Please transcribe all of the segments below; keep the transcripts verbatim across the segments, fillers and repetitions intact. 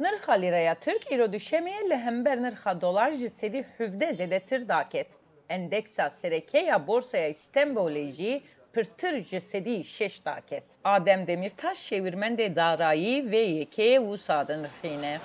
Nirxa lîreya Tirk îro Duşemê li hember nirxa dolar ji sedî hevdeh zêdetir daket. Endeksa sereke ya Borsaya Stenbolê jî pirtir ji sedî şeş daket. Adem Demîrtaş, şêwirmendê darayî vê yekê wisa dinirxîne.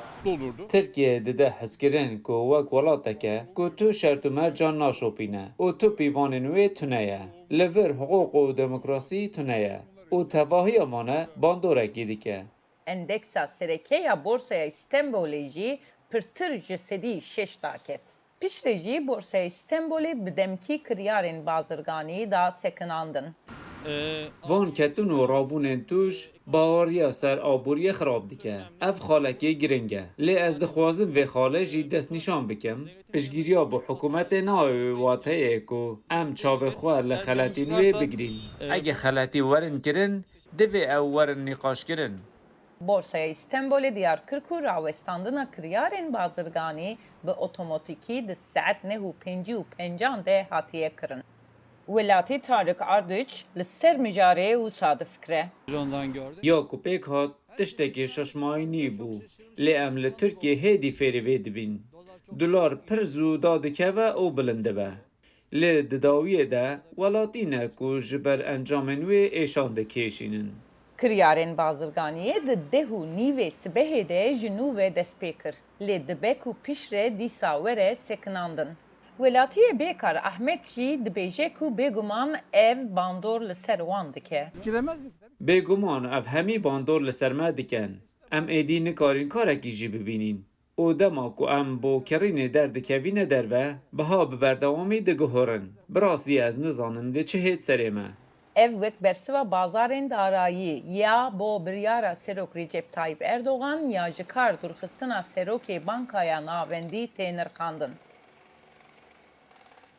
Tirkiye dide hezkirin ku wek welateke ku tu şert û mercan naşopîne û tu pîvanên wê tune ye, li vir hiqûq û demokrasî tune ye û tevahiya vane bandorekî dike. Endeksa sereke ya Borsaya Stenbolê jî pirtir ji sedî şeş daket. Piştre jî Borsaya Stenbolê bi demkî kiryarên bazirganî da sekinandin. Van ketin û rabûnên tûj baweriya ser aboriyê xirab dike. Ev xalekê giring e. Lê ez dixwazim vê xalê jî destnîşan bikim. Piştgiriya bi hikûmetê nayê wê wateyê ku em çavê xwe li xeletîn wê bigirîn. Ege xeletî werin kirin, divê ew werin nîqaşkirin. Borsaya Stenbolê diyar kir ku rawestandina kiryarên bazirganî bi otomatîkî di saet neh û pêncî û pencan de hatiye kirin. Welatî Tarik Ardiç li ser mijarê wisa difikire. Ya ku pêk hat, tiştekî şaşmayînî bû. Lê em li Tirkiyê hêdî fêrî vê dibîn. Dolar pir zû dadikeve û bilind dibe. Lê di dawiyê de welatî ne ku ji ber encamên wê êşan dikêşînin. Kiryarên bazirganiyê di deh û nîvê sibehê de ji nû ve dest pê kir, lê dibe ku piştre dîsa were sekinandin. Welatiyê Bêkar Ahmet jî dibêje ku bêguman ev bandor li ser wan dike. Bêguman ev hemî bandor li ser me dikin. Em êdî nikarin karekî jî bibînin. Û dema ku em bo kirînê derdikevîne derve, biha bi berdewamî diguhorin. Bi rastî ez nizanim dê çi hêt serê me. Ev wek bersiva bazarên darayî ya bo biryara Serok Recep Tayyip Erdogan ya ji kar dûrxistina Serokê Bankaya Navendî tê nirxandin.